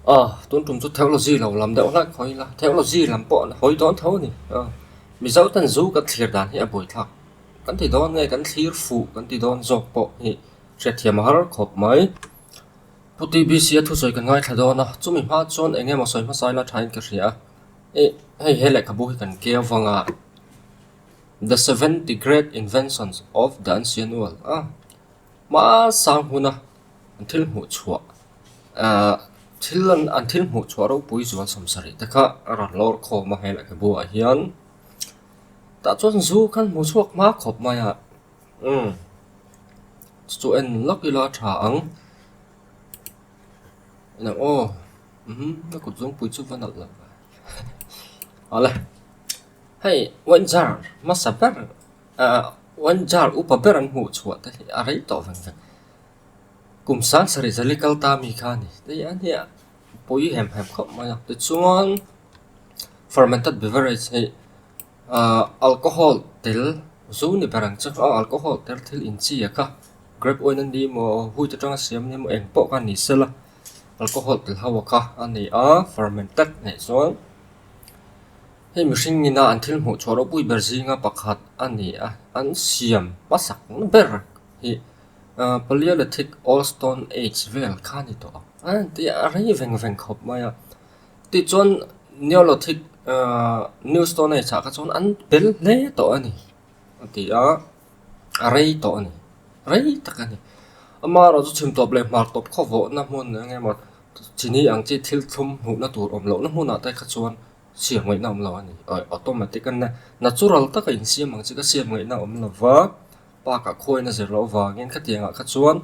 Aw tun tum chu theology lo lam deuh hlek hawi ila theology lam pawh hawi dawn tho a ni aw mizo ten zu kan thlir dan hi a buaithlak kan ti dawn nge kan thlir fuh kan ti dawn zawk pawh hi hriatthiam a har khawp mai. Pu TBC a thusawi kan ngaithla dawn a chumi hma chuan eng emaw sawi hmasa ila thain ka hria a ih hei he lehkhabu hi kan keu vang a The 70 Great Inventions of the Ancient World a hmasang huna an thil hmuh chhuah ahh thil an an thil hmuh chhuah ropui zual 70 te kha a rawn lawr khawm a he lehkhabu ah hian tah chuan zu khan hmu chhuak hma khawp mai a umm chu en lawk ila a tha ang engah aw umm ka kut zawngpui chu va nalh lo ve awle hei one jar hmasa ber ahh one jar upa ber an hmuh chhuah te hi a rei tawh veng veng. Kum sang sarih zali kal ta mi kha a ni tih a nia pawi hem hem khawp mai a tichuan fermented beverage hi ahh alcohol tel zu ni ber ang chu a alcohol tel thil in chi a kha grape wine a ni maw wheat atanga siam a ni maw eng pawh kha ni sela alcohol tel ho a kha a ni a fermented nih chuan hei mihring ina an thil hmuh chhuah ropui ber zinga pakhat a ni a an siam hmasak ber hi. Ahh Paleolithic Old Stone Age vel kha a ni tawh ang a tih a rei veng veng khawp mai a tichuan Neolithic ahh New Stone Age ah kha chuan an bel hle tawh a ni a ti a a rei tawh a ni rei tak a ni amaherawhchu chhim tawp leh hmar tawp khaw vawhna hmun eng emaw chini ang chi thil thlum hmuhna tur awm lohna hmunah te kha chuan siam ngaihna awm lo a ni automatic a natural taka insiam ang chi kha siam ngaihna awm lo va. Park ah khuain a zir loh avangin khatiang ah kha chuan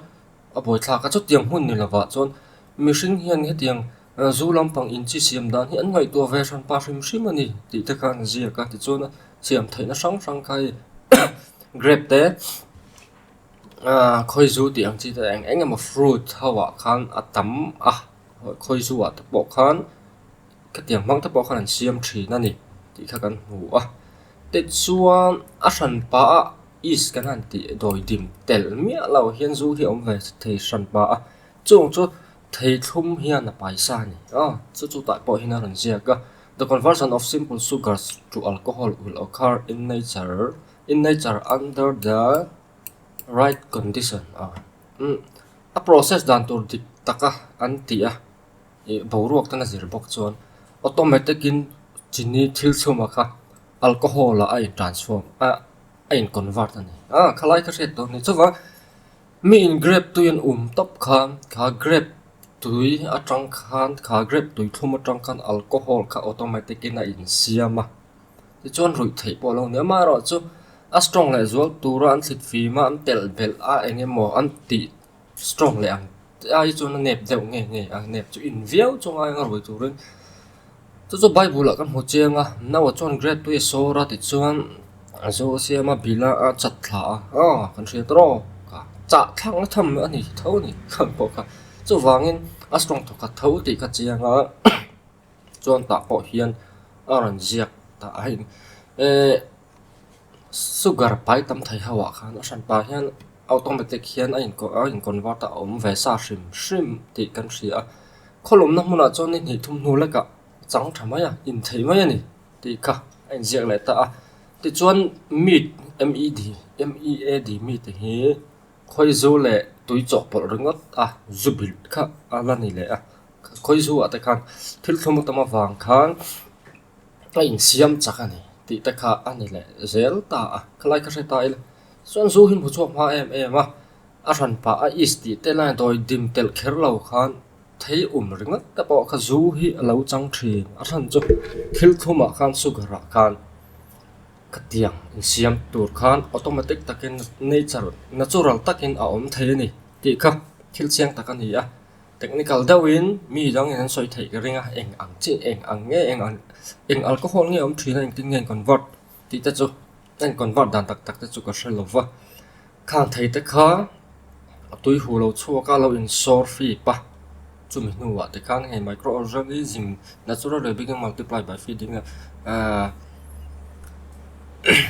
a buaithlak a chutiang hmun ni lovah chuan mihring hian hetiang zu lampang in chi siam dan hi an ngaihtuah ve hran pa hrim hrim a ni tih te kha an ziak a tichuan a siam theihna hrang hrang kha hei grape te ahh khawi zu tih ang chi te eng eng emaw fruit ho ah khan a tam a khawi zu ah te pawh khan khatiang hmang te pawh khan an siam thin a ni tih kha kan hmu a tichuan a hran pah a yeast kan han tih dawi dim telh miah lo hian zu hi a awm ve thei hran pah a chung chu thei thlum hian a paisa a ni a chu chu tah pawh hian a rawn ziak a the conversion of simple sugars to alcohol will occur in nature in nature under the right condition a umm a process dan tur dik taka an tih a. Ih boruak ten a zir bawk chuan automatic in chini thil chhum ah kha alcohol ah a in transform a a in convert a ni a khalai kha hriat tur a ni chuvang mi in grape tui an um tawp khan kha grape tui atang khan kha grape tui thlum atang khan alcohol kha automatic in a insiam a tichuan ruih theih pawh a lo ni a amaherawhchu a strong leh zual tura an thlit fim a an telh belh a eng emaw an tih strong leh ang ai chuan a nep deuh nge nge a nep chu in viau chu ngai anga ruai turin chu chu bible ah kan hmu chiang a Noah chuan grape tui a sawr a tichuan a zo a siam a bil a a chat thla a aw kan hria tawh ka chah thlak na tham a ni tho a ni khang pawh kha chuvangin a strong thawkhat tho tih ka chiang a chuan tah pawh hian a rawn ziak ta a hei ehh sugar pai tam thei ho ah khan a hran pah hian. Automatic hian a in a in convert a a awm ve sa hrim hrim tih kan hria a khawlawmna hmunah chuan ni hnih thum hnu lekah a chang tha mai a in theih mai a ni tih kha a inziak leh ta a tichuan meat M E D M E A D meat hi khawizu leh tui chawhpawlh ringawt a zu bilh kha a la ni leh a khawizu ah te khan thil thlum a tam avang khan a insiam chak a ni tih te kha a ni leh zel ta a khalai ka hre ta ila. Chuan zu hi hmu chhuak hma em em a, a hran pah a is tih te lai dawi dim telh kher lo khan thei um ringawt te pawh kha zu hi a lo chang thin a hran chu thil thlumah khan sugar ah khan khatiang insiam tur khan automatic takin nature natural takin a awm thei a ni tih kha thil chiang tak a ni a technical deuhin mi dangin an sawi theih ka ring a eng ang chi eng ang nge eng ang eng alcohol nge awm thin a engtin nge convert tih te chu. A in convert dan tak tak te chu ka hre lo va khang thei te kha a tui huh lo chhuak a lo in sawr fip a chumi hnuah te khan hei micro organism natural way being multiply by feeding a ahh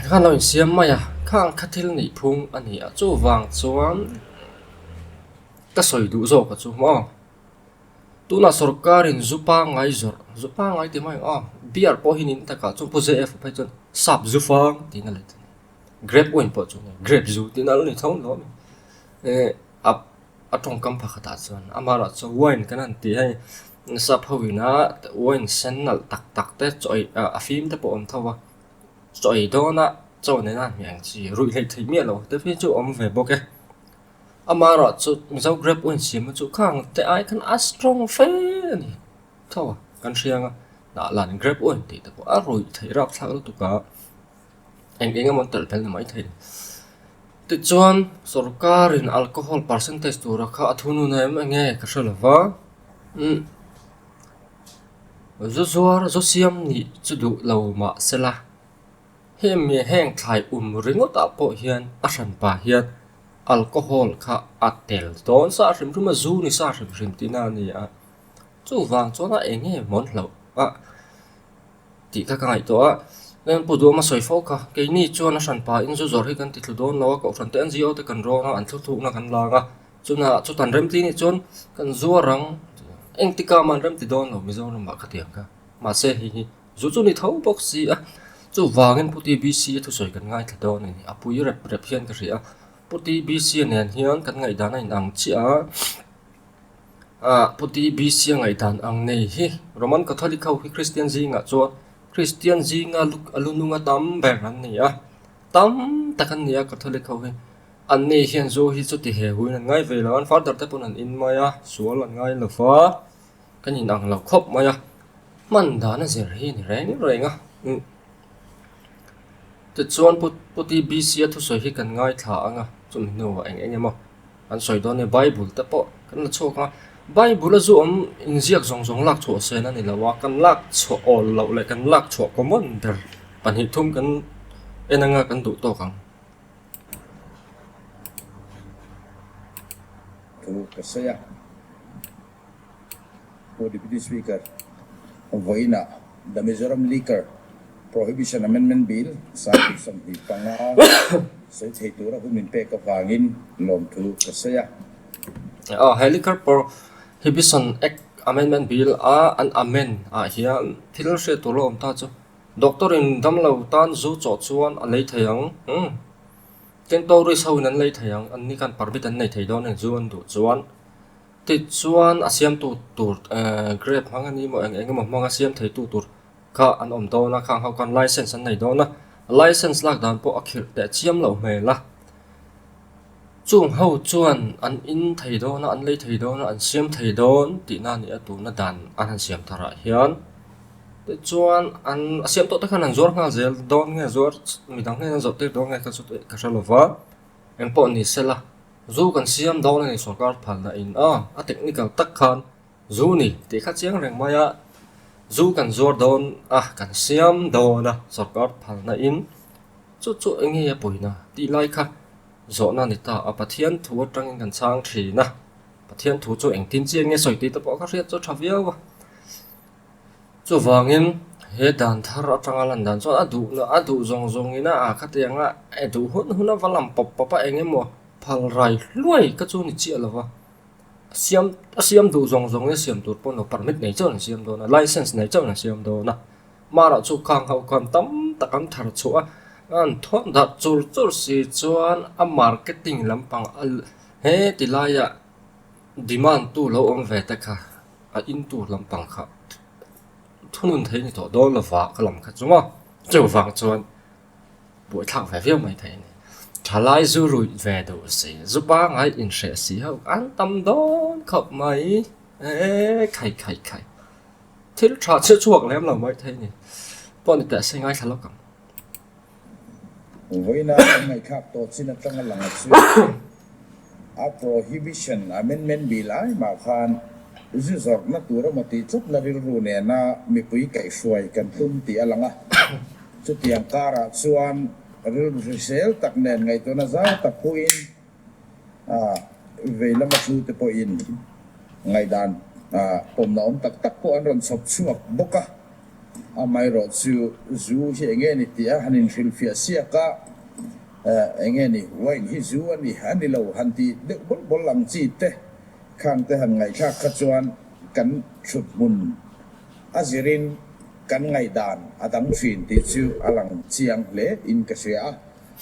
khan lo insiam mai a khang kha thil nih phung a ni a chuvang chuan ka sawi duh zawk a chu maw. Tunah sorkarin zu pangngai zawrh, zu pangngai tih mai ang aw, beer pawh hi nin takah chuan Pu JF phei chuan sap zu fang tiin a let a ni. Grape wine pawh chu grape zu tiin a lo ni tho lo a ni. Eh a a tawngkam pakhatah chuan amaherawh chu wine kan han tih hei sap ho ina wine sen nalh tak tak te chaw ei ah a fim te pawh a awm tho a, chaw ei dawna chaw nena hmeh ang chi ruih hleih theih miah lo te phei chu a awm ve bawk e. Amaherawh chu Mizo grape wine siamna chu khang te ai khan a strong fe a ni tho a kan hria ang a, hnah lan grape wine tih te pawh a ruih theih rapthlak lutuk a. Eng eng emaw telh tel ni maithei. Tichuan sorkarin alcohol percentage tura kha a thunun em eng nge ka hre lo va, umm zu zuar zu siam nih chu duh lo mah sela hemi heng thlai um ringawt ah pawh hian a hranpa hian alcohol kha a tel dawn sa hrim hrim a zu ni sa hrim hrim tihna a ni a, chuvang chuan a eng nge mawn hlauh a. Tih kha ka ngaihtuah a, Eng pu duhawm a sawi fo kha, keini chuan a hran pahin zu zawrh hi kan ti thlu dawn lo a, kohhran te NGO te kan rawn a, an thluthlukna kan lang a, chunah chutan remti nih chuan kan zuar ang, engtikah mah an remti dawn lo Mizoramah ka ti ang kha, mahse hei hi zu chu ni tho bawk si a, chuvangin Pu TBC a thusawi kan ngaithla dawn a ni, a pui rep rep hian ka hria a, Pu TBC nen hian kan ngaihdan a inang chiah a. Ah Pu TBC a ngaihdan ang nei hi Roman Catholic ho hi Kristian zingah chuan Kristian zinga lu a lu nunga tam ber an ni a, tam tak an ni a Catholic ho hi. An ni hian zu hi chuti he huin an ngai ve lo a, an father te pawn an in mai a, sual an ngai lo va, kan in ang lo khawp mai a, hman dan a zir hi a ni reng reng a. Tichuan Pu Pu TBC a thusawi hi kan ngaithla ang a, chumi hnuah eng eng emaw. An sawi dawn e, Bible te pawh kan la chhuak a, Bible a zu awm inziak zawng zawng lak chhuah sen a ni lo a, kan lak chhuah awl loh leh kan lak chhuah common ber pahnih thum kan en anga kan duh tawk ang. Thu ka sawi a, Pu Deputy Speaker, vawiinah The Mizoram Liquor Prohibition Amendment Bill 2025 sawi thei tura hun min pek avangin lawmthu ka sawi a. Aw, he Liquor Prohibition Act Amendment Bill a an amend ah hian thil hriat tur lo awm ta chu Doctor in damlo tan zu chawh chuan a lei thei ang, umm tin tourist ho in an lei thei ang, an ni khan permit an nei thei dawn a ni zu an duh chuan. Tichuan a siamtu tur eh grape hmang a ni maw eng eng emaw hmanga siam theitu tur kha an awm dawn a, khang ho khan license an nei dawn a, license lak dan pawh a khirh teh chiam loh hmel a, chung ho chuan an in thei dawn a, an lei thei dawn a, an siam thei dawn tihna a ni a tuna dan an han siam tharah hian tichuan an a siam tawh te khan an zuar nghal zel dawn nge zuar midang hnenah an zawrh tir dawn nge kha chu ka hre lo va, engpawh ni sela. Zu kan siam dawn a ni sorkar phalna in a, a technical tak khan zu ni tih kha chiang reng mai a, zu kan zuar dawn a, kan siam dawn a sorkar phalna in chu chu eng nge a pawina tih lai kha zawhna a ni ta a, Pathian thu atangin kan chhang thin a, Pathian thu chu engtin chiang nge sawi tih te pawh kha hriat chu a tha viau a, chuvangin he dan thar atanga lan dan chuan a duh a duh zawng zawng ina a khatiang a duh hun hun a va lam pawp pawp a eng emaw phal rai hluai ka chu ni chiah lo va, a siam a siam duh zawng zawng hi a siam tur pawh a ni lo permit nei chauh an siam dawn a license nei chauh an siam dawn a, mahrawh chu khang ho khan tam tak an thar chhuah a an thawn darh chur chur si chuan a marketing lampang a he ti laiah demand tu lo awm ve te kha a in tur lampang kha thunun thei ni tawh dawn lova ka lam kha chu maw chuvang chuan buaithlak ve viau mai thei a ni. Thalai zu ruih ve duh si, zu pangngai inhreh si ho an tam dawn khawp mai e khai khai khai. Thil tha chhiah chhuak lem lo mai thei a ni. Pawh ni teh se ngaithla lawk ang. Vawiina kan ngaihthlak tawh chin atanga lang a chu a Prohibition Amendment Bill ai mah khan zu zawrhna tur emaw tih tlatna rilru nena mipui kaihhruai kan tum tih a lang a. Chutiang karah chuan rilru hrisel tak nen ngaihtuahna zau tak pawhin vei lama hrute pawhin ngaihdan pawmna awm tak tak pawh an rawn chhawp chhuak bawk a. Amaherawhchu zu hi eng nge ni tih a han inhrilhfiah siak a, eng nge ni wine hi zu a ni a ni lo han tih deuh bawlh bawlh ang chi te khang te han ngaihthlak kha chuan. kan thut hmun a zirin kan ngaihdan a dang thin tih chu a lang chiang hle in ka hria a,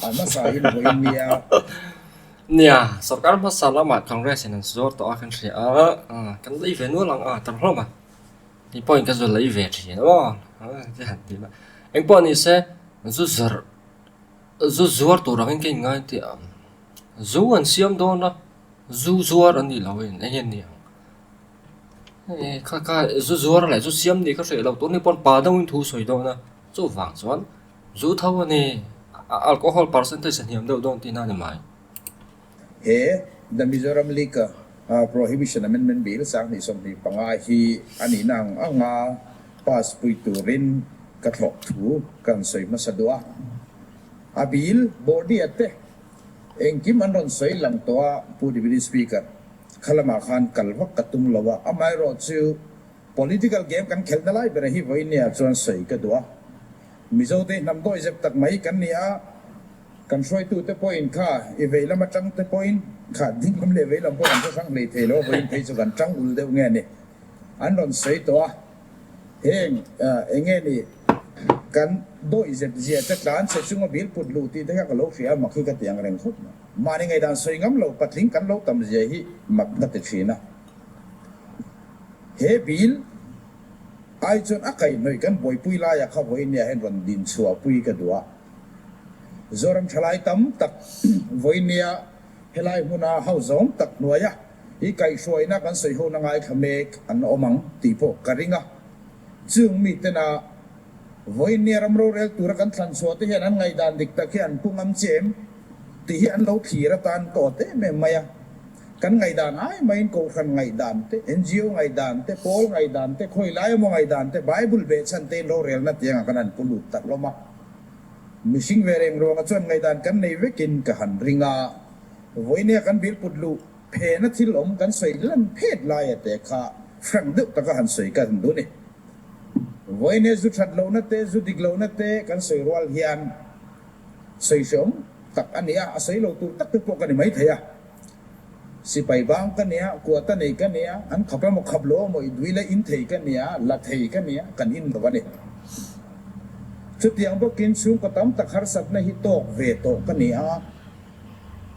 a hmasa in vawiin nia. Nia, sorkar hmasa lamah Congress in an zuar tawh a kan hria a, kan lei ve nual ang a tar hlawm a, ni pawhin ka zu lei ve thin aw ti han ti a, engpawh ni se zu zawrh zu zuar tur angin ka inngai tih ang, zu an siam dawn a, zu zuar an nih loh in eng nge ni ang. Kha kha zu zuar leh zu siam nih ka hreh loh tur ni pawn pa deuhin thu sawi dawn a, chuvang chuan zu tho a ni, alcohol percentage a hniam deuh dawn tihna a ni mai. He The Mizoram Liquor Prohibition Amendment Bill 2025 hi a nihna ang anga pass pui turin ka thlawh thu ka han sawi hmasa duh a. A bill body-a te engkim an rawn sawi lang tawh a, Pu Deputy Speaker. Kha lamah khan kal vak ka tum lo a, amaherawh chu political game kan khelhna lai bera hi vawinia chuan sawi ka duh a. Mizote hnam dawi zep tak mai kan ni a, kan hruaitute pawhin kha i vei lam atang te pawhin kha ding lam leh vei lam pawh kan hre hrang hlei thei lo a, vawiin phei chu kan tang ul deuh nge ni an rawn sawi tawh a. Heng eng nge ni kan dawi zep zia te tlan chhe chunga bil put luh tih te kha ka lo hria a, mak hi ka ti ang reng khawp mai. Mahni ngaihdan sawi ngam lo patling kan lo tam zia hi mak ka ti thin a. He bill ai chuan a kaihhnawih kan buaipui laia kha vawinia hian rawn din chhuahpui ka duh a. Zoram thalai tam tak vawinia helai hmuna hauzawng tak hnuaia i kaihhruaina kan sawihona ngaithla mek an awm ang tih pawh ka ring a. Chung mitena vawinia ram rorel tura kan thlan chhuah te hian an ngaihdan dik tak hi an pu ngam che em? Tih hi an lo thlir atan ka awt em em mai a. Kan ngaihdan ai maiin Kohhran ngaihdan te, NGO ngaihdan te, Pawl ngaihdan te, khawi lai emaw ngaihdan te, Bible behchhan tein rorelna tiangah kan han pu lut tak hlawm a. Mihring ve reng ruangah chuan ngaihdan kan nei vekin ka han ring a. Vawinia kan bil put luh phena thil awm kan sawi lan phet laia te kha frank deuh taka han sawi ka han duh ni. Vawinia zu that lohna te, zu dik lohna te kan sawi rual hian, Sawi hreawm tak a ni a, a sawi lo tur tak te pawh ka ni mai thei a. Sipai bang ka nia, kuata nei ka nia, an khap emaw khap lo emaw i dui la in thei ka nia, la thei ka nia, kan in lo a ni. Chutiang bawkin chhungkaw tam tak harsatna hi tawk ve tawh ka ni a,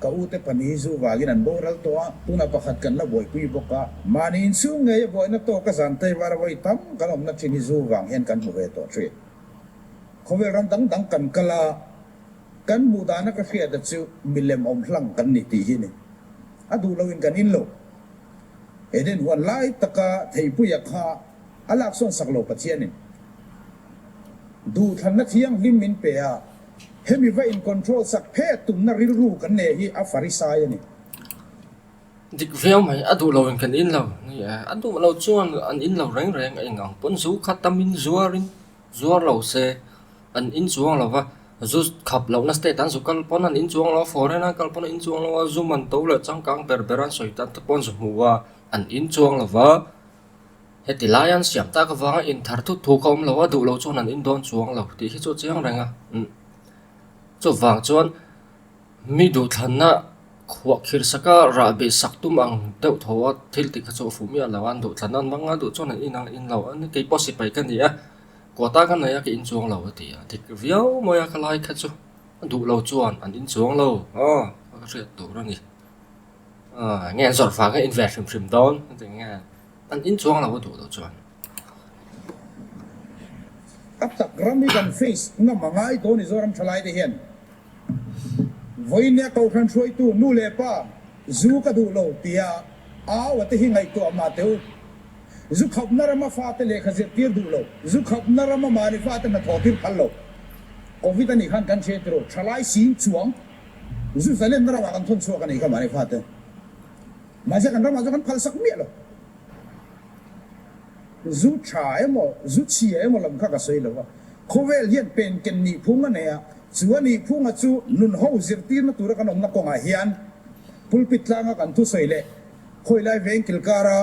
ka u te pahnih hi zu vangin an boral tawh a, tunah pakhat kan la buaipui bawk a, mahni inchhung ngeia buaina tawka zan teivar a vawi tam kan awmna thin hi zu vang hian kan hmu ve tawh thin. Khawvel ram dang dang kan kal a, kan hmuh dana ka hriat a chu milem awm hlang kan ni tih hi a ni. A duh loin kan in lo. Eden huan lai taka theipuia kha a laksawn sak lo Pathianin duhthlanna thianghlim min pe a, hemi va in control sak phet tumna rilru kan nei hi a farisai a ni. Dik viau mai, a duh loin kan in lo. Ni e, a duh lo chuan an in lo reng reng a ingang pawn zu kha tamin zuarin Zuar lo se, an in chuang lo va, zu khap lohna state an zu kal pawn an in chuang lo a, foreign an kal pawn an in chuang lo a, zu man to leh changkang ber ber an sawi tan te pawh an zu hmu a, an in chuang lo va. Heti lai an siam tak avanga in thar thut thu kha awm lo a, duh lo chuan an in dawn chuang lo tih hi chu a chiang reng a. Chuvang chuan Mi duhthlanna khuah khir saka rah beh sak tum ang deuh tho a, thil tih kha chu a fuh miah lo a, an duhthlanna an hmang a, duh chuan an in ang in lo a ni, kei pawh sipai ka ni a, quota ka nei a ka in chuang lo a ti a, dik viau mai a ka lai kha chu a duh lo chuan an in chuang lo aw ka hriat tur a ni, nge an zawrh vang a in ve hrim hrim dawn a ti nge an in chuang lo a duh lo chuan. A tak ram hi kan face ngam a ngai dawn i Zoram thalai te hian. Vawinia Kohhran hruaitu nu leh pa zu ka duh lo tia au a te hi ngaihtuah mah teh u. Zu khapna rama fate lehkha zirtir duh lo, zu khapna rama mahni fate hnathawh tir phal lo. Covid a nih khan kan hre tiro, thalai sing chuang zu zalenna ramah kan thawn chhuak a nih kha mahni fate. Mahse kan ramah chuan kan phalsak miah lo. Zu tha emaw, zu chhia emaw lam kha ka sawi lo a. Khawvel hian pen ken nih phung a nei a, chu a nih phunga chu nun ho zirtirna tura kan awmna kawngah hian pulpit tlanga kan thusawi leh khawilai veng kilkara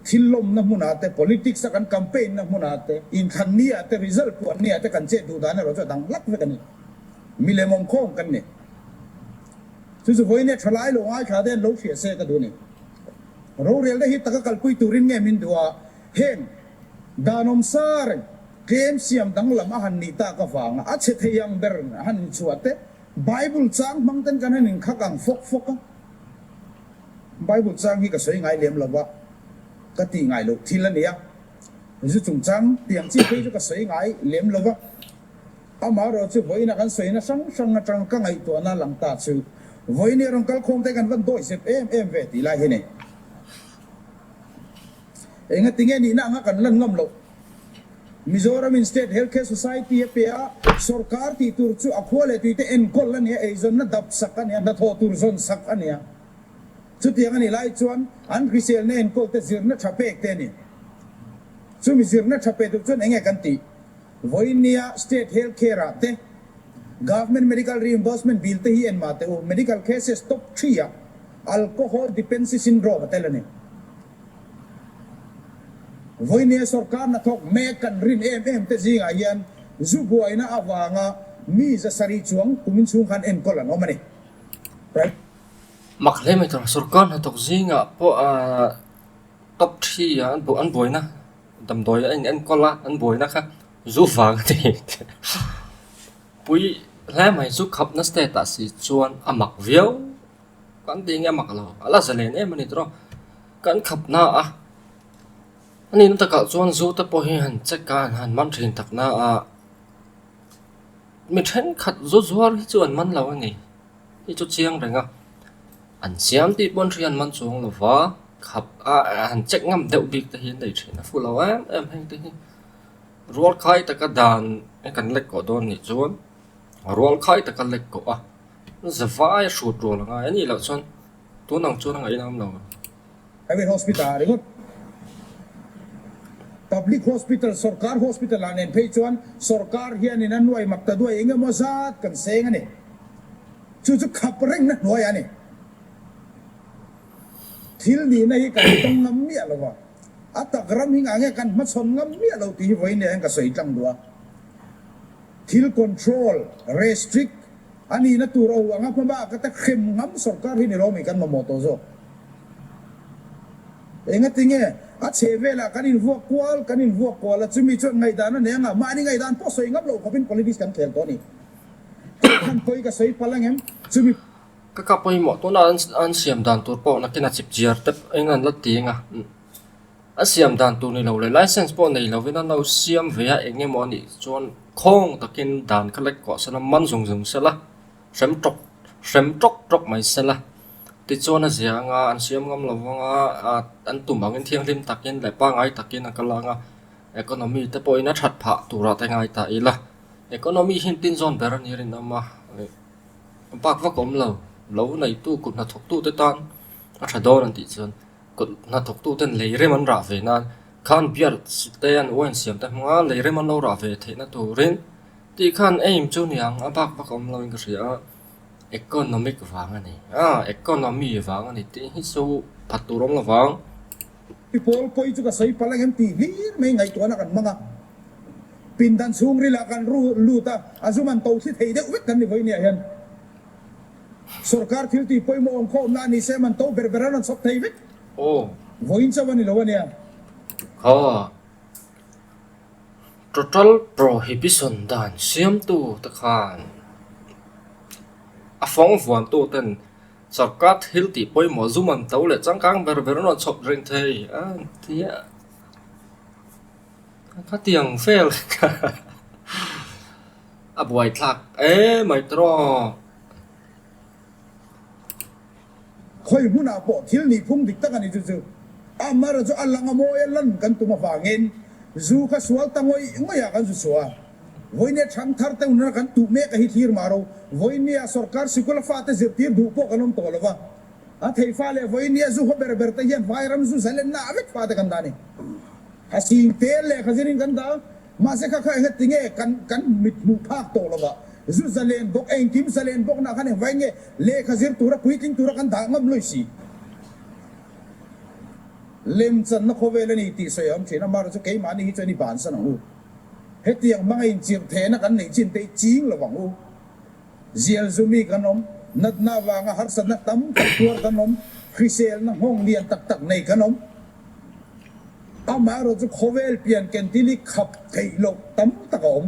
thil lawmna hmunah te, politics a kan campaign na hmunah te, inthlan ni ah te, result puan ni ah te kan chet duh dan erawh chu a dang hlak vek a ni. Milem awmkhawm kan ni. Chu chu vawiin e thalai lo ngaithla te an lo hria se ka duh a ni. Rorelna hi taka kalpui turin nge min duh a, heng danawm sa reng tlem siam danglam a han nih tak avanga a chhe thei ang ber a han inchhuah te, Bible chang hmang ten kan han inkhak ang fawk fawk a. Bible chang hi ka sawi ngai lem lo va, ka tih ngai loh thil a nia. Zu chungchang tiang chi phei chu ka sawi ngai lem lo va. Amaherawh chu vawiina kan sawina hrang hrang atang ka ngaihtuahna lang ta chu vawiin hi rawn kal khawm te kan van dawi zep em em ve tih lai hi ni. Engati nge nihna anga kan lan ngam loh? Mizoramin State Health Care Society a pe a, sawrkar tih tur chu a khua leh tuite enkawl a nia, eizawnna dap sak a nia, hnathawh tur zawn sak a nia. Chutiang a nih lai chuan an hriselna enkawl te zirna tha pek te a ni. Chumi zirna tha pe tur chuan enge kan tih? Vawinia State Health Care ah te Government Medical Reimbursement Bill te hi en mah teh u, Medical Cases Top Three ah Alcohol Dependency Syndrome a tel a ni. Vawinia sawrkar hnathawk mek kan rin em em te zingah hian zu buaina avanga mi 700 chuang kumin chhung khan enkawl an awm a ni. Private. Mak hle mai tur, sawrkar hnathawk zingah pawh top three ah an buaina. Damdawi a in enkawl a, an buaina kha zu vang a ni. Pui hle mai chu khapna state ah si chuan a mak viau. Kan tih nge a mak lo, a la zalen em a ni tawh. Kan khapna a, a nihna takah chuan zu te pawh hi han check a, an han man thin tak na a, mi thenkhat zu zuar hi chu an man lo a ni. Hi chu chiang reng a. An siam tih pawn hri an man chuang lo va, khap a han check ngam deuh bik te hi an nei thin a fu lo em em heng te hi rual khai taka dan kan lek kawh dawn nih chuan rual khai taka lek kawh a zavai a hrut rual a ngai a nih loh chuan tun ang chuan a ngaih lam lo. Private hospital ah ringawt Public hospital sawrkar hospital ah nen phei chuan sawrkar hianin a nuai mak ta duai eng emaw zat kan seng a ni. Chu chu khap rengna hnuai a ni. Thil nihna hi kan tawng ngam miah lo a, a tak ram hi ngah nge kan hmachhawn ngam miah lo tih hi vawiin ah hian ka sawi tlang duh a. Thil control, restrict, a nihna tur o anga hma bak ata hrem ngam sorkar hi ni lo mi kan mamawh tawh zawk. Engatinge a chhe velah kan invuak kual kan invuak kual a, chumi chuan ngaihdan a nei anga mahni ngaihdan pawh sawi ngam lo khawpin politics kan khel tawh a ni. Khan pawi ka sawi palh angem? Chumi. Ka kap pawimawh tuna an siam dan tur pawh nakin a chip chiar tep eng an la ti eng a. A siam dan tur ni lo leh license pawh nei lovin an lo siam ve a eng emaw a nih chuan khawng takin dan kha lek kawh sela man zung zung sela hrem tawk hrem tawk tawk mai sela tichuan a zia anga an siam ngam lo vanga an tum angin thianghlim takin leh pangngai takin a kal anga economy te pawhin a that phah turah te ngai ta ila. Economy hi tin zawn ber a ni rinawm a, bak vak awm lo, lo neitu kut hnathawktu te tan a tha dawn an tih chuan kut hnathawktu ten lei rem an rah ve nan khan beer te an wine siam te hmanga lei rem an lo rah ve theihna turin tih khan aim chu niang a bak vak awm lo in ka hria a, economic vang a ni a, economy vang a ni tih hi chu phat tur awm lo vang. I pawl pawi chu ka sawi palh ang em tih hlir mai ngaihtuahna kan hmang a. Pindan chhungrilah kan ru lut a, a zum an to thli thei deuh vek kan ni vawinia hian. Sorkar thil tih pawimawh awm khawmna a ni se man to ber ber an rawn chhawp thei vek. Aw. Vawiin chauh a ni lo a nia. Kha. Total Prohibition dan siamtu te khan a fawng vuantu ten sorkar thil tih pawimawh zum an to leh changkang ber ber an rawn chhawp reng thei a tia. Khatiang vel kha a buaithlak emai tawh. Khawi hmunah pawh thil nih phung dik tak a ni chu chu. Amara chu a lang a mawi a lan kan tum avangin zu kha sual ta ngawih ngawih ah kan zu chhuah a. Vawinia chhang thar te hunah kan tuh mek a hi thlir mah ro. Vawinia sorkar sikul a fate zirtir duh pawh kan awm tawh lo va. A thei fa leh vawinia zu haw ber ber te hian vairam zu zalenna ah vek fate kan dah a ni. A sing tel leh kha zirin kan dah a, mahse kha kha engati nge kan kan mit hmuh phak tawh lova, zu zalen bawk, engkim zalen bawk nah khan engvai nge lehkha zir tura puitling tura kan dah ngam lui si. Lemchanna khawvel a ni tih sawi a awm thin a, amaherawhchu chu keimahni hi chuan i bansan ang u. Hetiang hmanga inchirh thehna kan neih chin te hi ching lo ang u. Zial zumi kan awm, natna avanga harsatna tam tak tuar kan awm. Hriselna nghawng lian tak tak nei kan awm. Amaherawhchu khawvel pian ken thil hi khap theih loh tam tak a awm.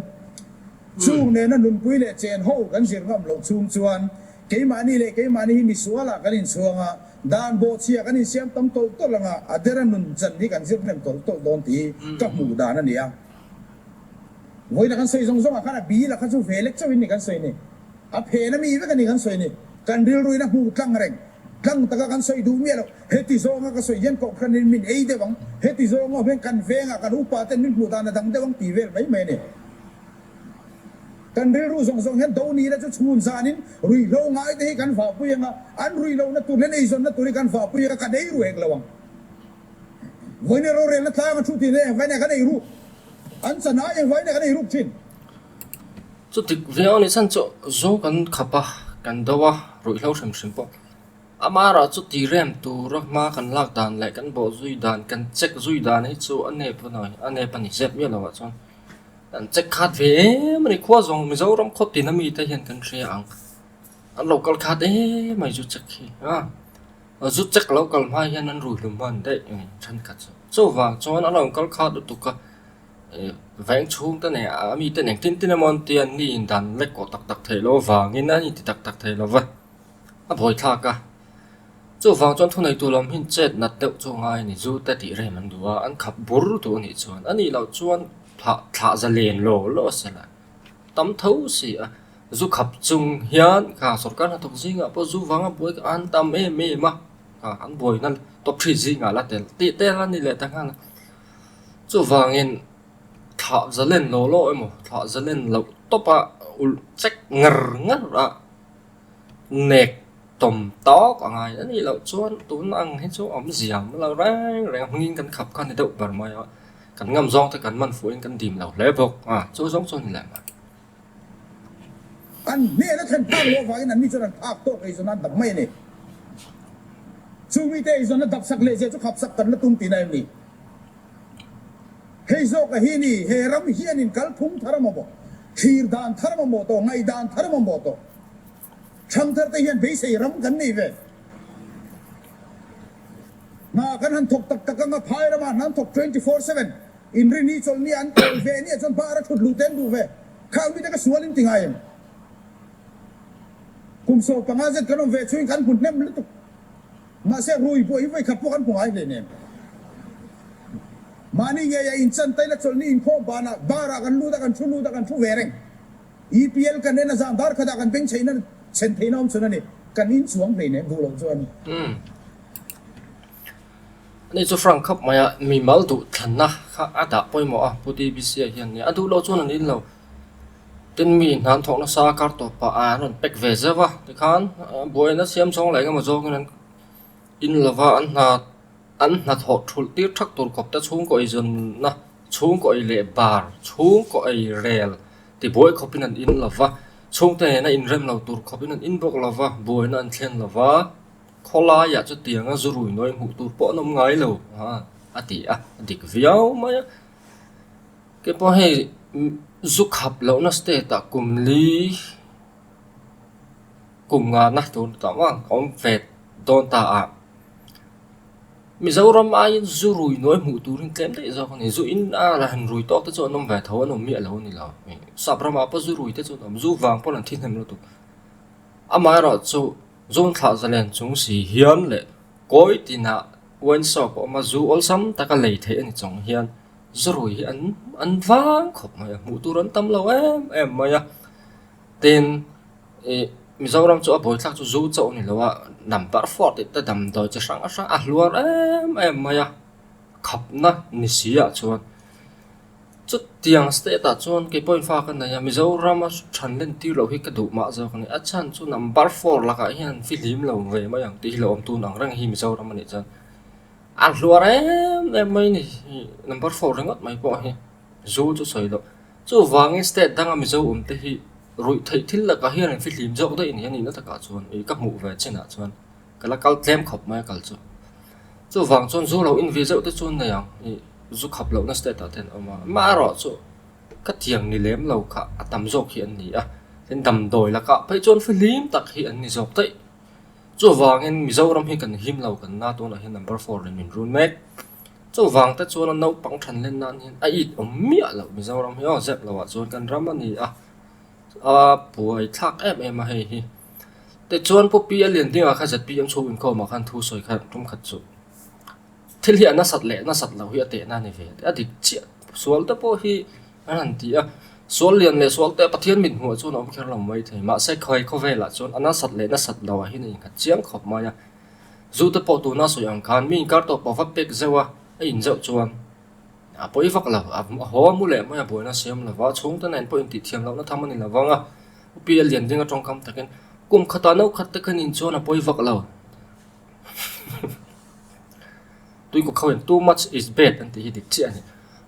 Chung nena nunpui leh chen ho kan zir ngam loh chhung chuan keimahni leh keimahni hi misualah kan inchhuang a, dan bawhchhia kan insiam tam tawlh tawlh anga a dera nun chan hi kan zir hnem tawlh tawlh dawn tih hi ka hmuh dan a ni a. Vawiin a kan sawi zawng zawngah khan a bil a kha chu ve lek chauhin ni kan sawi ni. A phen a mi vek a ni kan sawi ni. Kan rilruin a hmuh tlang reng. Tlang taka kan sawi duh miah loh. Heti zawnga ka sawi hian kohhranin min ei deuh ang, heti zawnga awm hian kan vengah kan upa ten min hmuh dan a dang deuh ang tih vel mai mai a ni. Kan rilru zawng zawng hian do nila chu chhun zanin ruihhlo ngai te hi kan vahpui ang a, an ruihlohna tur leh an eizawnna tur hi kan vahpui ang a, kan ei ru hek lo ang. Vawiin rorelna tlanga thu tih leh engvain kan ei ruk, an chan ai engvain kan ei ruk thin. Chutik viau a nih chhan chu zu kan khap a, kan do a, ruihhlo hrim hrim pawh. Amara chu ti rem tura hma kan lak dan leh kan bawh zui dan, kan check zui dan hi chu a nep a ni, a nep a ni zep miah lo ah chuan kan check khat ve em a ni. Khua zawng Mizoram khaw tin ami te hian kan hria ang, an lo kal khat em mai zu check hi a. Zu check lo kal hma hian an rui hlum hman daih a ni thenkhat chu. Chuvang chuan an rawn kal khat lutuk a, veng chhung te nen a mi te nen tin tin emaw an tia an ni in dan lek kawh tak tak theih loh avangin an inti tak tak thei lo va, a buaithlak a. Chuvang chuan thuneitu lam hi chet nat deuh chu a ngai a ni, zu te tih rem an duh a, an khap bur duh a nih chuan a nih loh chuan thlah thlah zalen law law a sela tam tho si a. Zu khap chung hian kha sorkar hnathawk zingah pawh zu vanga buai kha an tam em em a, kha an buaina tawp ṭhi zingah la tel tih tel a ni leh ta nghal a. Chuvangin thlah zalen law law emaw thlah zalen loh tawpa ulh chek ngar ngar a nek tawm tawk a ngai a nih loh chuan tun ang hi chu awmzia awm lo reng reng a hmingin kan khap kha a ni deuh ber mai a, kan ngam zawng te kan man fuhin kan dim lo hle bawk a, chu zawng chu a ni leh mai. An hnena thlen phak loh avangin anni chuan an phak tawk eizawn an dap mai a ni. Chu mite eizawnna dap sak leh zia chu khap sak kan la tum tihna em ni? Hei zawka hi ni, he ram hianin kalphung thar a mamawh, thlir dan thar a mamawh tawh, ngaihdan thar a mamawh tawh. Thangthar te hian beisei ram kan nei ve. Hna kan han thawk tak tak anga phai ramah hna an thawk 24/7. Inrini chawlhni an tawi ve nia chuan bar a thut luh te an duh ve. Khang mite ka sual in ti ngai em? Kum 15 zet kan awm ve chhuin kan hmu hnem lutuk. Mahse rui buai hi vawikhat pawh kan hmu ngai hle nem. Mahni ngeia inchan taila chawlhni inkhawm banah bar ah kan lut a kan thu lut a kan thu ve reng. EPL kan en a zan dar khatah kan beng chheihna chhen theihna awm chhun a ni. Kan inchuang hleinem duh loh chuan. Ani chu Frank khawp mai a, mimal duh thlanna kha a dah pawimawh a, Pu TBC ah hian nia, a duh loh chuan an in lo. Tin mi hna an thawk nasa a, kar tawp pah ah an rawn pack ve zeuh a, tikhan buaina siam zawng leh engemaw zawngin an in lova an hna an hnathawh thulh tir thak tur khawp te chhungkaw eizawnna chhungkaw ei leh bar chhungkaw ei rel tibuai khawpin an in lova, chhungte nena inrem lo tur khawpin an in bawk lova, buaina an thlen lova. Khawlaiah chutianga zu rui nawi hmuh tur pawh an awm ngai lo a ti a, a dik viau mai a. Keipawh hei zu khap lohna state ah kum li kum ngana tur tah vang a awm ve dawn ta a. Mizoram aiin zu rui nawi hmuh turin tlem daih zawk a ni. Zu in a la han rui tawk te chu an awm ve tho an awm miah lo a ni lo. Sap ramah pawh zu rui te chu an awm, zu vang pawn an thi hnem lutuk. Amaherawhchu Zung thlah zalen chung si hian leh kawi tinah wine shop a awm a, zu awlsam taka lei theih a ni chung hian zu rui hi an an vang khawp mai a, hmuh tur an tam lo em em mai a. Tin, ih Mizoram chu a buaithlak chu zu chauh a ni lo a, number four tih te damdawi chi hrang hrang a hluar em em mai a, khapna ni si ah chuan. Chutiang state ah chuan kei pawhin fa ka nei a, Mizoram a than len tir loh hi ka duh mah zawk a ni. A chhan chu number four lakah hian fihlim lo ve mai ang tih hi lo awm tun ang reng hi Mizoram a nih chuan a hluar em em mai a ni number four ringawt mai pawh hi zu chu sawi loh. Chuvangin state danga Mizo awm te hi ruih theih thil lakah hian an fihlim zawk daih a ni a nihna takah chuan ih ka hmuh ve chinah chuan ka la kal tlem khawp mai a kal chu. Chuvang chuan zu lo in ve zeuh te chu an nei ang ih. Zu khap lohna state ah te an awm a, amaherawh chu ka tiang ni lem lo kha a tam zawk hi an ni a, tin damdawi lakah phei chuan fihlim tak hi an ni zawk daih. Chuvangin Mizoram hi kan him lo kan na tunah hian number four in min run mek. Chuvang te chuan a naupang than len nan hian a it awm miah loh Mizoram hi aw zep lo ah chuan kan ram a ni a, a buai thlak em em a hei hi. Tichuan Pu Pi a lian dingah kha zpm chhung inkhawmah khan thu sawi kha tum khat chu thil hi a nasat leh nasat loh hi a tehna a ni ve a dik chiah sual te pawh hi an han ti a, sual lian leh sual te Pathian mit hmuh chuan a awm kher lo mai thei mahse khawi khawvelah chuan a nasat leh nasat loh ah hian a innghat chiang khawp mai a, zu te pawh tuna sawi ang khan mi inkar tawp a va pek zeuh a, a inzeuh chuan a pawi vak lo, a haw a mu leh mai a buaina siam lo va, chhungte nen pawh intihthiam lohna tham a ni lo vang a, Upi a lian ding a tawngkam takin kum khatah no khat te khan in chuan a pawi vak lo. Tuikuk ho in too much is bad an tih hi dik chiah a ni.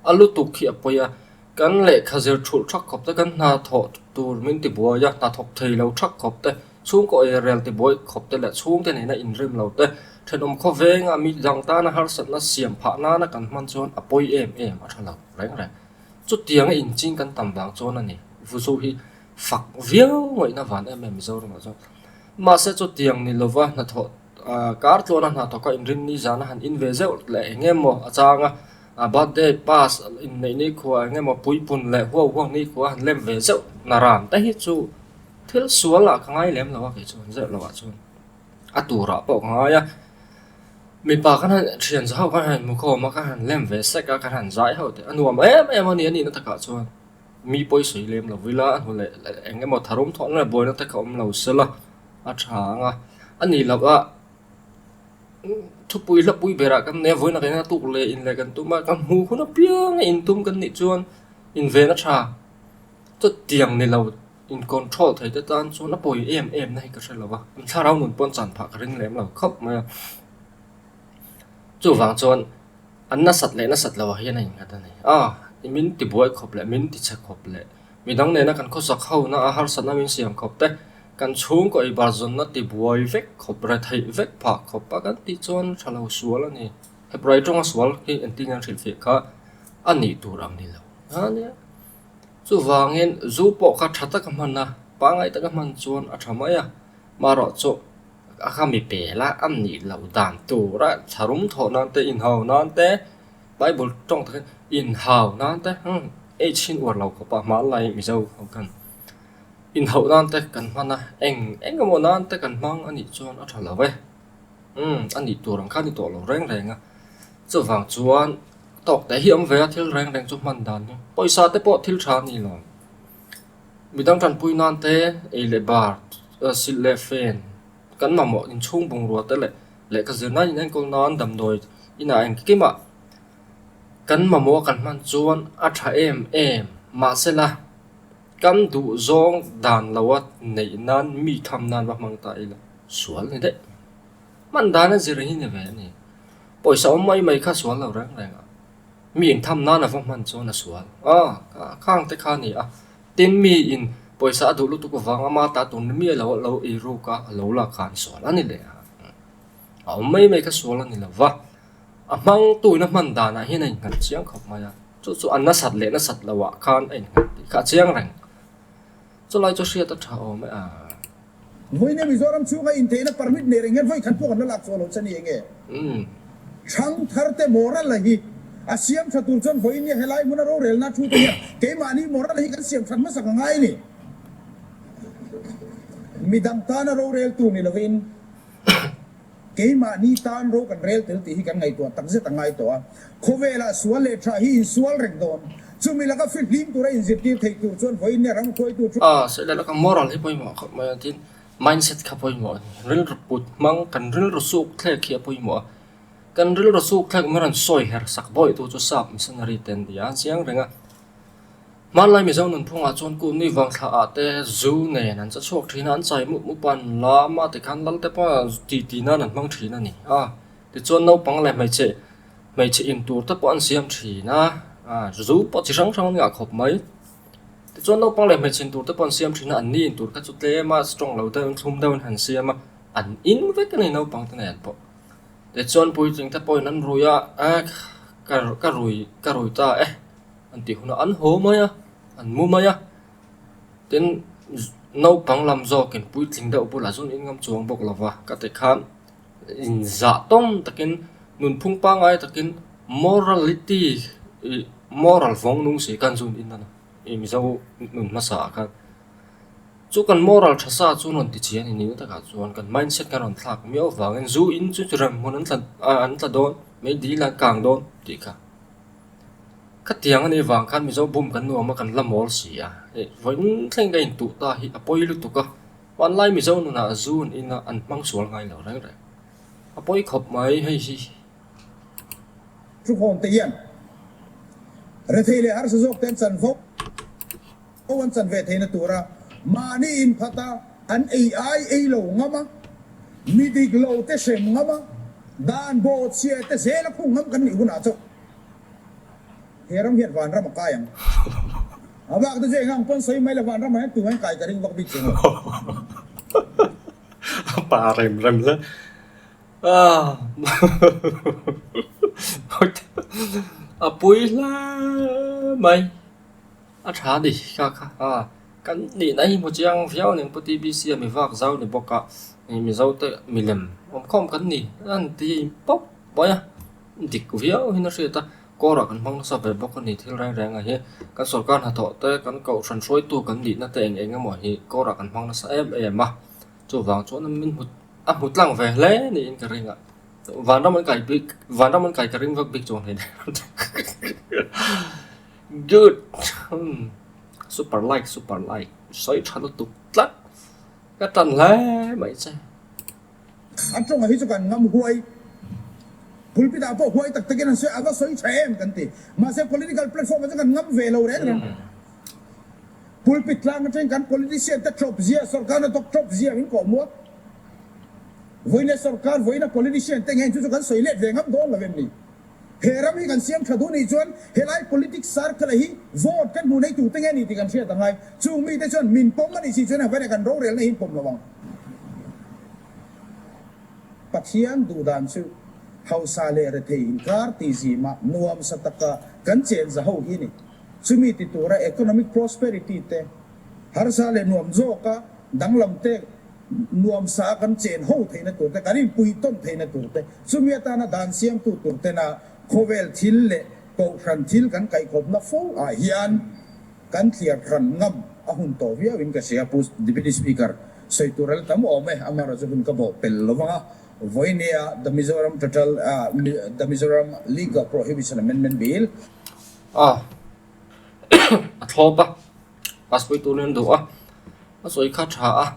A lutuk hi a pawi a, kan lehkha zir thulh thak khawp te, kan hna thawh tur min ti buai a, hna thawk thei lo thak khawp te, chhungkaw ei rel ti buai khawp te leh chhungte nena inrem lo te, thenawm khawvenga mi dang tana harsatna siam phah nana kan hman chuan a pawi em em a tha lo reng reng. Chutianga inching kan tam vang chuan a ni. Vuzu hi fak viau ngaihna van em em Mizoramah chuan. Mahse chutiang ni lova hnathawh kar tluana hnathawka inrinni zana han in ve zeuh leh eng emaw a chang a, birthday pass inneih nikhua eng emaw puipun leh huau huau nikhua han lem ve zeuh na ran te hi chu thil sual ah ka ngai lem lo a kei chuan zeuh loh ah chuan a turah pawh ka ngai a. Mipa kan han thian za ho kan han hmu khawm a, ka han lem ve sek a, kan han zai ho te a nuam em em a ni a nihna takah chuan. Mi pawi sawi lem lo ila a hnu leh eng emaw tharum thawhna leh buaina te kha awm lo se la a tha ang a, a nih loh a thupui hlapui berah kan nei a vawiin ah kan tuk leh in leh kan tum a kan hmuh hun apiang a intum kan nih chuan inven a tha chutiang ni lo in control thei te tan chuan a pawi em em na hi ka hre lo va an thlarau nun pawn chan phah ka ring lem lo khawp mai a chuvang chuan. An nasat leh nasat loh ah hian a innghat a ni. A, i min ti buai khawp leh min ti chhe khawp leh midang nena kan khawsak hona a harsatna min siam khawp te, kan chhungkaw ei bar zawnna ti buai vek khawp, retheih vek phah khawp a kan tih chuan tha lo sual a ni. Hebrai tawnga sual hi engtin nge an hrilhfiah kha a nih tur ang ni lo a nia. Chuvangin zu pawh kha tha taka hman a, pangngai taka hman chuan a tha mai a, marawh chu A kha mi pel a, a nih loh dan tura tharum thawh nan te, inhau nan te, Bible tawng takin inhau nan te, H hi uar lo khawp a, hmanlai Mizo ho khan inhauh nan te kan hman a, eng eng emaw nan te kan hmang a nih chuan a tha lo e, a nih tur ang kha a ni tawh lo reng reng a, chuvang chuan tawk te hi awm ve a thil reng reng chu hman dan hi, pawisa te pawh thil tha a ni lo. Midang tanpui nan te ei leh bar, silh leh fen kan mamawh inchhung bungrua te leh lehkha zir nan inenkawl nan damdawi inah engkimah kan mamawh a kan hman chuan a tha em em. Mahsela kan duh zawng dan loa neih nan mi tham nan va hmang ta ila sual ni daih. Hman dan a zir hi ni ve a ni. Pawisa awm mai mai kha sual lo reng reng a. Mi in tham nan a va hman chuan a sual a, khang te kha a ni a. Tin mi in pawisa a duh lutuk avang ama ta tur ni miah lo a lo ei ruk a, a lo lak khan sual a ni leh a. A awm mai mai kha sual a ni lo va, a hmang tu in a hman danah hian a innghat chiang khawp mai a, chu chu a nasat leh nasat loh ah khan a innghat tih kha a chiang reng. Chulai chu hriat a tha awm e a. Vawiin Mizoram chhunga intheihna permit nei reng hian vawi khat pawh kan la lak chhuah loh che ni enge? Thangthar te moral a hi a siam tha tur chuan vawiin nia helai hmuna rorelna thu te hian keimahni moral a hi kan siam that hmasak a ngai a ni. Midang tana roreltu ni lovin. Keimahni tan ro kan rel tel tih hi kan ngaihtuah takzet a ngai tawh a. Khawvelah sual leh tha hi insual reng dawn. Chumi laka fihlim tura inzirtir theih tur chuan vawiin nia ram hruaitu thu. A, sawi leh laka moral hi pawimawh khawp mai a, tin mindset kha pawimawh a ni. Rilru put hmang kan rilru suk thlek hi a pawimawh a. Kan rilru suk thlek mai rawn sawi her sak bawih tu chu sap missionary te an ni a, chiang reng a. Hmanlai Mizo nunphungah chuan Kunui vangthla ah te zu nen an che chhuak thin a, an chai mup mup a, an lam a tikhan lal te pawh ti ti nan an hmang thin a ni a. Tichuan naupang leh hmeichhe hmeichhe in tur te pawh an siam thin a, zu pawh chi hrang hrang an ngah khawp mai. Tichuan naupang leh hmeichhe in tur te pawh an siam thin a, an ni in tur kha chu tlem a strong lo deuhin thlum deuhin han siam a, an in vek a ni naupang te nen pawh. Tichuan puitling te pawhin an rui a, ka ka rui ka rui ta e. An tih hunah an haw mai a, an mu mai a, tin. Naupang lam zawkin puitling deuh bulah zun in ngam chuang bawk lo va, ka ti khan inzah tawng takin nunphung pangngai takin morality ih moral vawng nung si khan zun in a ni ih Mizo nun hmasa ah khan. Chu kan moral tha sa chu rawn ti chian a ni takah chuan kan mindset kan rawn thlak miau avangin zu in chu chu rem hmun an tla an tla dawn mai dil an kang dawn tih kha. Khatiang a nih vang khan Mizo bum kan nuam a kan la mawl si a, hei vawiin thleng ka intuh ta hi a pawi lutuk a, hmanlai Mizo nunah zu an in a an hmang sual ngai lo reng reng. A pawi khawp mai hei hi. Thukhawm te hian rethei leh harsa zawk te an chan fo. Ho an chan ve theihna tura mahni inphat a, an ei ai ei lo ngam a, mi dik lo te hrem ngam a, dan bawhchhia te zel a khung ngam kan nih hunah chauh he ram hian vanram a kai ang. A bak te chu eng ang pawn sawi mai la vanram ah hian tumah hian kai ka ring vak bik chuang lo. A pa rem rem hle. A pui hle mai. A tha ni kha kha a kan nihna hi hmu chiang viau nen Pu TBC a mi vak zau ni bawk a ih Mizo te milem awm khawm kan ni an ti pawp mai a dik viau hian a hriat a kawrah kan hmang nasa ve bawk a ni thil reng reng a hi kan sorkar hnathawh te kan kohhran hruaitu kan nihna te eng eng emaw hi kawrah kan hmang nasa em em a chuvang chuan min hmu a hmu tlang ve hle niin ka ring a. Vanram an kai bik vanram an kai ka ring vak bik chuang hle Good super like super like sawi tha lutuk tlat ka tan hle mai che. A tawngah hi chu kan ngam huai pulpit ah pawh huai tak takin an sawi a va sawi tha em kan ti mahse political platform ah chuan kan ngam ve lo reng reng pulpit tlang atangin kan politician te tawp zia sorkar hnathawk tawp zia min kawh muak vawiin sorkar vawiin a politician te nge chu chu kan sawi let ve ngam dawn lo em ni. He ram hi kan siam tha duh nih chuan helai politics circle hi vote kan hmuh nei tute nge ni tih kan hriat a ngai. Chung mite chuan min pawm a nih si chuan engvaiin kan rorelna hi in pawm lo ang. Pathian duhdan chu hausa leh rethei inkar tih zima nuamsa taka kan chen za ho hi ni. Chumi ti tura economic prosperity te harsa leh nuam zawka danglam te Nuamsa a kan chen ho theihna tur te, kan inpui tawn theihna tur te, chumi atana dan siamtu tur tena khawvel thil leh kohhran thil kan kaihkawpna fo ah hian kan thliar hran ngam a hun tawh viau in ka hria. Pu Deputy Speaker, sawi tur a la tam awm e, amaherawhchu hun ka bawh pel lo vang a, vawinia The Mizoram Total The Mizoram Liquor Prohibition Amendment Bill, A a thlawp a, passport turin an duh a. A sawi kha tha a,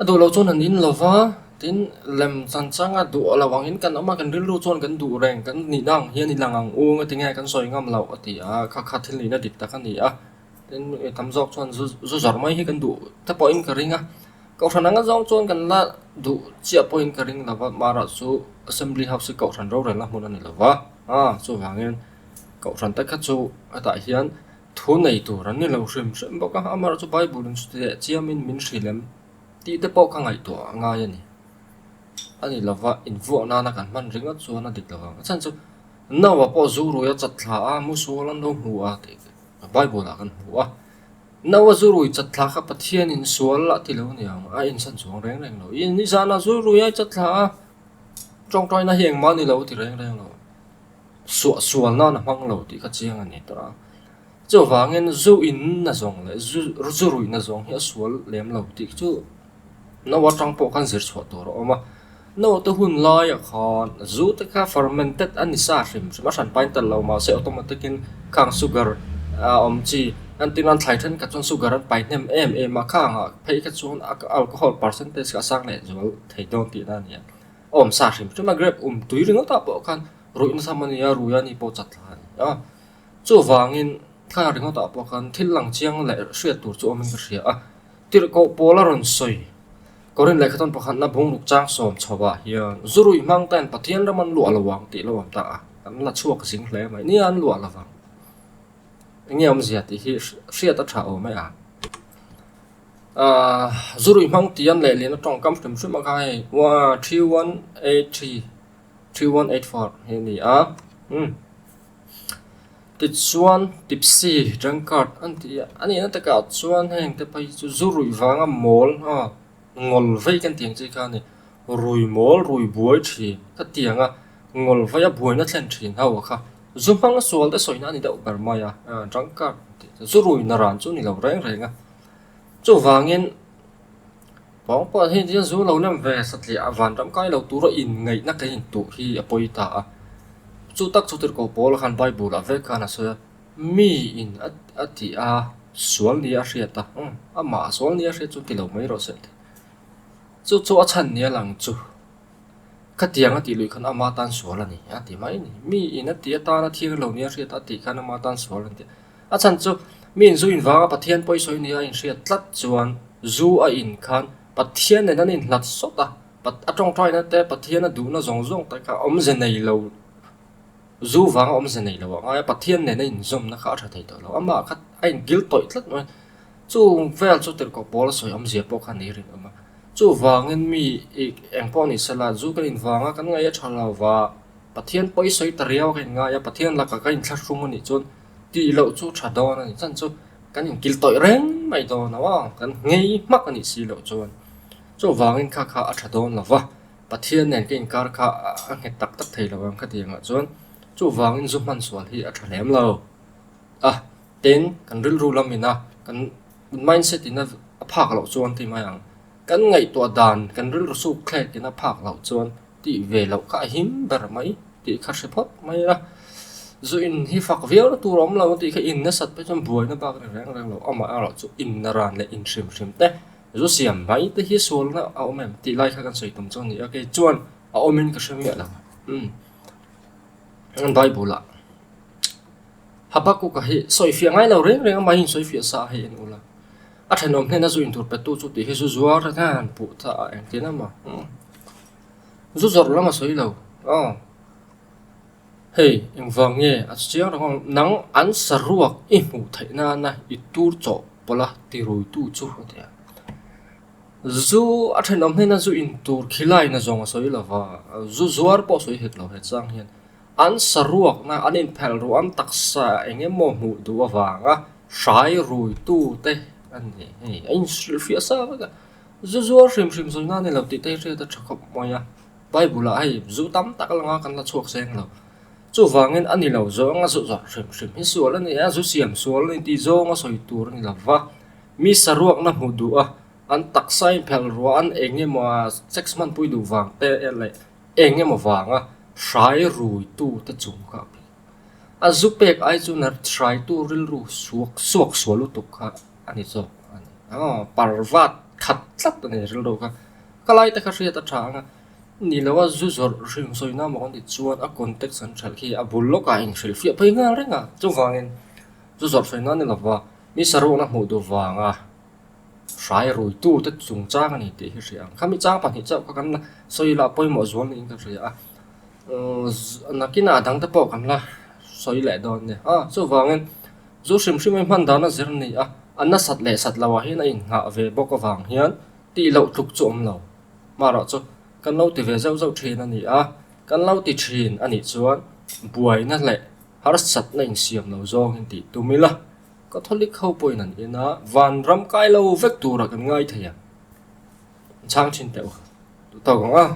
a duh loh chuan an in lo va, tin lem chan chang a duh loh angin kan awm a, kan rilru chuan kan duh reng, kan nihna ang hian i lang ang u nga tinge kan sawi ngam loh a ti a, kha kha thil nihna dik tak a ni a, tin mi tam zawk chuan zu zu zawrh mai hi kan duh te pawhin ka ring a, kohhran anga zawng chuan kan la duh chiah pawhin ka ring lo va, mahra chu assembly house hi kohhran rorelna hmun a ni lo va, a chuvangin kohhran te kha chu hetah hian. Thu nei tur an ni lo hrim hrim bawk a, amaherawh chu Bible in chuti leh chiamin min hrilh em tih te pawh ka ngaihtuah a ngai a ni. A ni lova invuak nana kan hman ringawt chuan a dik lo ang. A chhan chu Noah pawh zu rui a chat thla a, musual an lo hmu a tih Bible ah kan hmu a. Noah zu rui chat thla kha Pathianin sual a ti lo niang, a insan chuang reng reng lo. I nizanah zu rui a chat thla a, tawngtaina hi engmah a ni lo a ti reng reng lo. Suah sual nan a hmang lo tih kha chiang a ni ta a. Chuvangin zu in na zawng leh zu zu ruih na zawng hi a sual lem lo tih chu no atang pawh khan zir chhuah tur a awm a. No te hun laiah khan zu te kha fermented a ni sa hrim hrim a hran pain tel lo mahse automatic in khang sugar a awm chi entir nan thlai thenkhat chuan sugar an pai hnem em em a khangah phei kha chuan alcohol percentage kha a sang leh zual thei dawn tihna a ni a. A awm sa hrim hrim a grape um tui ringawt ah pawh khan ruih nasa a nia rui a ni pawh chat thla a ni a chuvangin thla ringawt ah pawh khan thil lang chiang leh hriat tur chu awmin ka hria a tirhkoh pawl a rawn sawi Korin lehkha tawn pakhatna bungruk chang sawm chho ah hian zu ruih hmang ten Pathian ram an luah lo ang tih lo awm ta a kan la chhuak zing hle mai nia an luah lo vang eng nge awmzia tih hi hriat a tha awm e a. Ahh zu ruih hmang tih an lehlin a tawngkam hrim hrim a kha hei 3183 3184 hi a ni a umm. Tichuan tipsy drunkard an ti a, a nihna takah chuan heng te phei chu zu ruih vanga mawl a ngawl vei kan tih ang chi kha a ni. Rui mawl rui buai thin ka ti ang a, ngawl vei a buaina thlen thin ho kha zu hmang sual te sawina a ni deuh ber mai a, drunkard tih chu zu rui naran chu a ni lo reng reng a. Chuvangin pawng pawh hi hian zu lo lem ve satliah a vanram kai lo tura inngaihna kan intuh hi a pawi ta a. Chu tak chu tirhkoh pawl khan Bible ah vek khan a sawi a, mi in a tih a sual nia a hriat a, amah a sual nia a hriat chu ti lo mai rawh se. Chu chu a chhan nia lang chu khatiang a tih luih khan ama tan sual a ni a ti mai a ni. Mi in a tih atana thiang lo nia a hriat a tih khan ama tan sual a ni. A chhan chu mi in zu invanga Pathian pawisawi nia a inhriat tlat chuan zu a in khan Pathian nen an inhlat sawt a, a tawngtaina te Pathian a duhna zawng zawng te kha awmze nei lo, zu vanga awmze nei lo a ngai a, Pathian nen a inzawmna kha a tha thei tawh lo, amah kha a inkil tawih tlat mai. Chung vel chu tirhkoh pawl a sawi awmzia pawh kha ni rinawm a. Chuvangin mi eng pawh ni sela zu kan invanga kan ngaih a tha lo va, Pathian pawisawi ta riau a ka inngai a, Pathian lakah ka inthlahrung a nih chuan tih loh chu tha dawn a ni. Chan chu kan inkil tawih reng mai dawn lo a, kan nghei hmak a nih si loh chuan. Chuvangin kha kha a tha dawn lo va, Pathian nen ka inkar kha a nghet tak tak thei lo ang khatiang ah chuan chuvangin zu hman sual hi a tha lem lo a. Tin, kan rilru lam ina kan mindset ina a phak loh chuan ti mai ang. Kan ngaihtuah dan kan rilru suk thlek ina phak loh chuan tih ve loh kha a him ber mai tih kha hre phawt mai a. Zu in hi fak viau na tur a awm lo tih kha in nasat phei chuan buaina bak ni reng reng lo. Amaherawh chu in na ran leh in hrim hrim te zu siam mai te hi sualna a awm em tih lai kha kan sawi tum chu a ni a. Kei chuan a awmin ka hre miah lo. Umm Bible ah. Habakkuk-a hi sawifiah ngai lo reng reng a, mahni insawifiah sa a hei en ula. A thenawm hnena zu intur petu chu tih hi zu zuar a hian puh ta a engtin emaw zu zawrh lam a sawi lo aw. Hei engvang nge a chiang reng ang nang an saruak i hmuh theih nana i tur chawh pawlh a tiruitu chu a ti a. Zu a thenawm hnena zu intur khilai na zawng a sawi lo va, zu zuar pawh a sawi hek lo he chang hian. An saruakna an inphelh ruah an taksa eng emaw hmuh duh avanga hrai ruitute a ni. Hei a inhrilhfiah sa vek a, zu zuar hrim hrim sawi nan a ni lo tih te hi hriat a tha khawp mai a. Bible ah hei zu tam tak langa kan la chhuak seng lo. Chuvangin a ni lo zawnga zu zawrh hrim hrim hi sual a ni a, zu siam sual a ni tih zawnga sawi tur a ni lo va. Mi saruakna hmuh duh a, an taksa inphelh ruah an eng emaw sex hmanpui duh vang te leh Eng emaw vanga hrai ruitute chung kha a phei. A zu pek ai chuan a hraitu rilru suak suak sual lutuk kha a ni zawk a ni. Aw parvat khat tlat a ni rilru kha. Ka lai te kha hriat a tha ang a, ni lo a zu zawrh hrim sawi na maw kan tih chuan a context an hralh khi a bul lawkah a inhrilhfiah phei nghal reng a. Chuvangin zu zawrh sawi na ni lova mi saruakna hmuh duh vanga Hrai ruitute chungchang a ni tih hi hria ang. Khami chang pahnih chauh kha kan la sawi ila pawimawh zual niin ka hria a. Nakinah dangte pawh kan la sawi leh dawn nia. A, chuvangin zu hrim hrim hi hman dan a zir a ni a, a nasat leh sat loh ah hian a inghah ve bawk avang hian tih loh tluk chu awm lo. Marawh chu kan lo ti ve zauh zauh thin a ni a, kan lo ti thin a nih chuan buaina leh harsatna insiam lo zawngin tih tum ila. Catholic ho pawhin an en a, vanram kai lo vek turah kan ngai thei a, chhang thin teh u, duh tawk ang a.